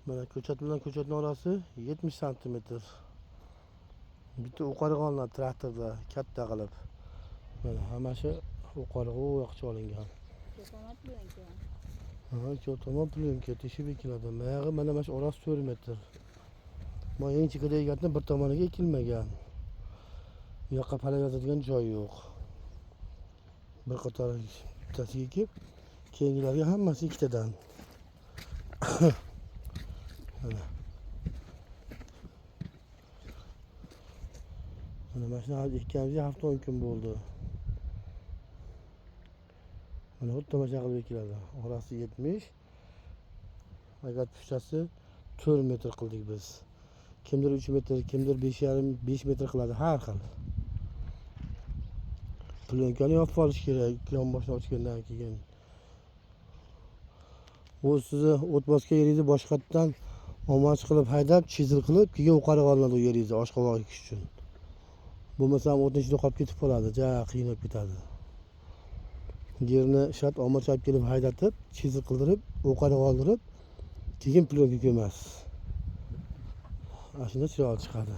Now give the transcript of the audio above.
Mana ko'chat bilan ko'chatning orasi 70 santimetr. Bitta o'qariq olinadi traktorda katta qilib. Mana hammasi o'qariq u yoqcha olingan. Ko'p plyonka. Ha, ikki tomon plyonka teshib ekiladi. Mayog'i mana shu orasi 4 metr. Bu eng chekkadagi egatni bir tomoniga ekilmagan. Bu yoqqa pala yotadigan joy yo'q. Bir qator bittasiga ekib, keyingilarga hammasi ikkitadan. Mana. Mana shuni ekkanimizga hafta 10 kun bo'ldi. Mana xuddi mana shunaqa qilib ekiladi. Orasi 70. Agar pushtasi 4 metr qildik biz. Kimdir 3 metr, kimdir 5,5, 5 metr qiladi, har xil. Plyonkani yopib olish kerak, yonboshini ochgandan keyin. Bu sizni o't bosgan yeringizni boshqatdan omoch qilib haydab, chizil qilib, keyin o'qariq olinadi u yeringizni oshqovoq ekish uchun. Bo'lmasam o'tni ichida qolib ketib qoladi, ja qiynab ketadi. Yerni shart omoch olib kelib haydatib, chizil qildirib, o'qariq oldirib, keyin plyonka ko'masiz. Ana shunda chiroyli chiqadi.